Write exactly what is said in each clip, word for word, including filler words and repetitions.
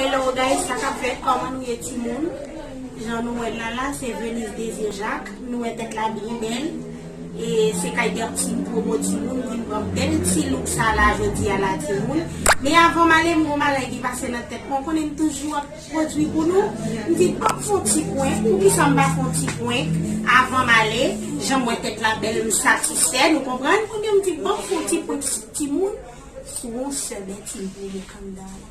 Hello guys, sa k ap fèt? Kòman nou ye timoun? Jan nou wè l la la, se Venise Désir Jacques. Nou wè tèt la byen bèl. E se kay Dertine Promo timoun vin pran bèl ti look sa la jodi a la timoun. Men avan m ale, m gon bagay ki pase nan tèt mwen. Ou konnen m toujou ap pwodui pou nou. M di, ban m fè yon ti prank. Poukisa m pa fè yon ti prank avan m ale? Jan m wè tèt la bèl, m satisfè, nou konprann? Kounye a m di, ban m fè yon ti prank timoun. Sou yon sèl bèt timoun Wakanda la.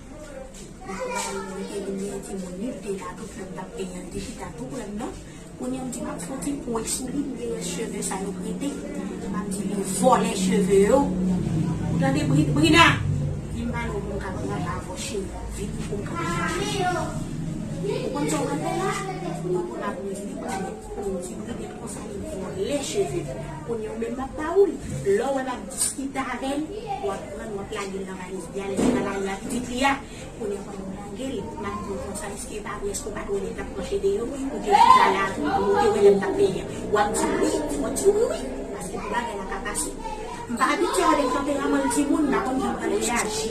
Mwen te vin gen timoun li te la tout lè m t ap penyen, li te chita tou prè m nan. Kounye a m di m ap fè yon ti prank sou li, m gen rès cheve sa yo prete. M ap di li vòlè cheve yo. Ou tande Bri- Brina? Vin pale w pou m ka pran avè w cheri. Vin pou m ka pran avè w. Ou konn sa w pral fè la? Ou konn ap rele li Brina. Pou m di Brina konsa li vòlè cheve m. Kounye a ou menm m ap ba ou l. Lè w wè m ap diskite avè l, w ap pran l, w ap lage l nan valiz li a, lè l nan lari a pitit li a. Kounye a pandan m lage l, m ap di w konsa, èske e pa vre, èske w pa t wè lè l t ap pran cheve yo, ou te chita la, ou te wè lè m t ap peye? W ap di wi, w ap di wi, wi, paske pou bagay la ka pase. M pa abitye avèk tanperaman timoun, m pa konn jan pou reyaji.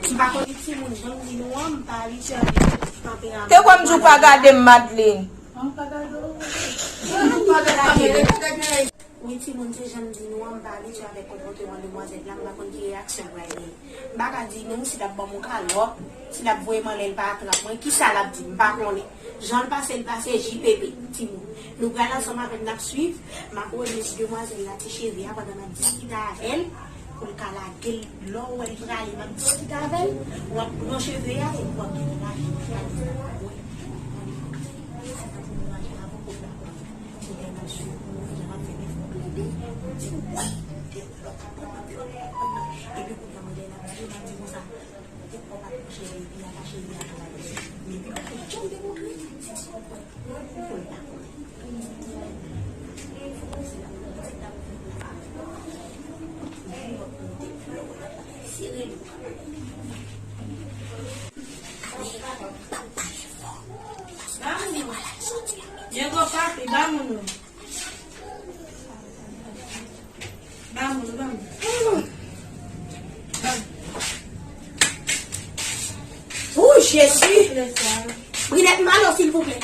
M pa konn timoun, jan m di nou an, m pa abitye avèk tanperaman. Te kwè m di w pa gade m, Madeline. An pa gade w. An pa gade w. Wi, timoun, se jan m di nou an, m pa abitye avèk konpòteman demwazèl la, m pa konn ki reyaksyon m pral genyen. M pa ka di nou si l ap ban m yon kalòt, si l ap voye m anlè, l pa trap mwen, kisa l ap di m, m pa konnen. Jan l pase, l pase, J P P, timoun. Nou pral ansanm avè l, n ap swiv, m ap remèt demwazèl la ti cheve a pandan m ap diskite avè l, pou l ka lage l. Lè w wè l prale, m ap diskite avè l, w ap pran cheve a, epi w ap gen lavi pou w al fè l. Ba moun nou. Djego papi, ba moun nou. Ba moun nou, ba moun nou. Ba moun. Ou Jezi! Brilèt, m ale w silvouplè.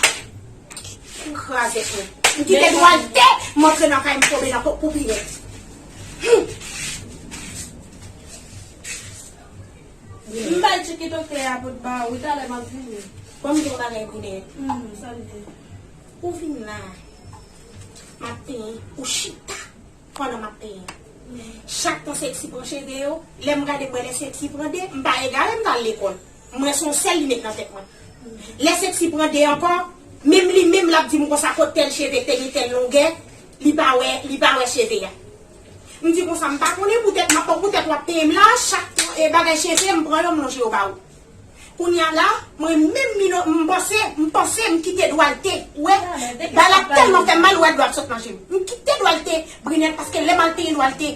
M kraze mwen. M kite dwalte, m antre nan kay m tonbe nan kòk pou Brilèt. Hmm. M bay tchiki doktè a pou t ba ou, wi, talè m ap vini. Ban m di w yon bagay, Brilèt. Hmm, sa l ye? Ou vin la, m ap penyen, ou chita pandan m ap penyen. Chak tan Sexy pran cheve yo, lè m gade m wè lè Sexy pran de, m pa egare m t al lekòl. Mwen se yon sèl li met nan tèt mwen. Lè Sexy pran de ankò, menm li menm l ap di m konsa kot tèl cheve te gen tèl longè, li pa wè, li pa wè cheve a. M di konsa, m pa konnen poutèt, m ap pran poutèt w ap peye m la, chak e bagay cheve, m pran yo, m lonje yo ba ou. Kounye a la, mwen menm m panse, m panse, m kite dwalte. Ou wè, bagay la tèlman fè m mal, ou wè dlo ap sot nan je m. M kite dwalte, Brilèt, paske lè m al peye dwalte,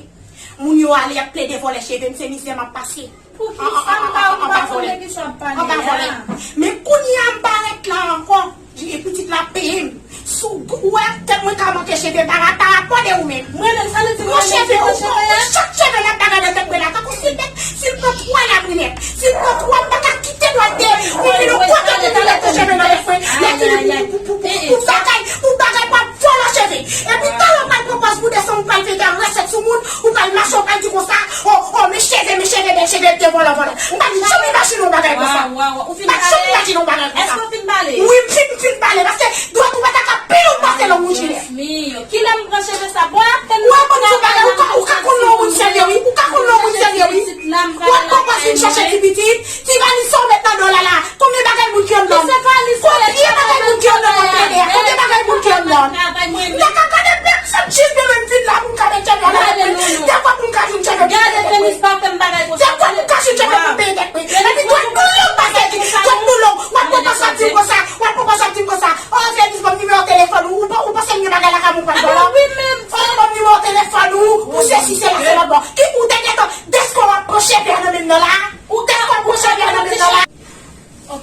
moun yo ale, y ap plede vòlè cheve m, se mizè m ap pase. Poukisa m pa, m pa konnen ki sa w ap pale a? Men kounye a m parèt la ankò, pitit la peye m. Sou gou a tèt mwen ka manke cheve pa rapò de ou menm. Mwen menm sa nou di mwen cheve ou pran chak cheve m ap bagay nan tèt mwen la tankou si l te si l pran twa la Brilèt. Si l pran twa m pa ka kite dwalte. Ou vin ou pran tèt ou Brilèt ou cheve nan tèt mwen. Lè fini pou pou pou pou bagay pou bagay pa vòlò cheve. Epi talè w pral pran pòz pou desann ou pral vin fè resèt sou moun ou pral mache ou pral di konsa o o men cheve men cheve bèl cheve te vòlò vòlò. M pa t janm imajine yon bagay konsa. M pa t janm imajine yon bagay konsa. Wi m fin m fin pale paske dwèt ou pa ta ka pi long pase long ou jilè. Kilè m pran cheve sa? Bon, ap tann. Ou ap konn yon bagay, ou ka, ou ka konn non moun sèvye, wi. Ou ka konn non moun sèvye, wi. Ou ap konprann si m chache ti pitit. Ti valiz sa w met nan do w la la. Konbyen bagay moun ki anndan l? Konbyen bagay moun ki anndan l, Brilèt? Konbyen bagay moun ki anndan l? M ta ka gade pèsonn jis demen m vin la pou m ka met cheve nan tèt mwen. Dèfwa pou m ka jwenn cheve. Gade Venise pa fè m bagay konsa. Dèfwa pou m ka jwenn cheve pou m peye tèt mwen. Epi dwèt nou long pase, dwèt nou long. W ap konprann sa w ap di m konsa. W ap konprann sa w ap di m konsa. O, Venise, ban m nimewo telefòn ou. Ou pa, ou panse m gen bagay lakay mwen pral vòlò? O, ban m nimewo telefòn ou. Pou sesi, sela, se lòt bò. Ki ou te gentan, dèske w ap pran cheve a nan men m nan la? Ou dèske w ap pran cheve a nan men m nan la? Ok,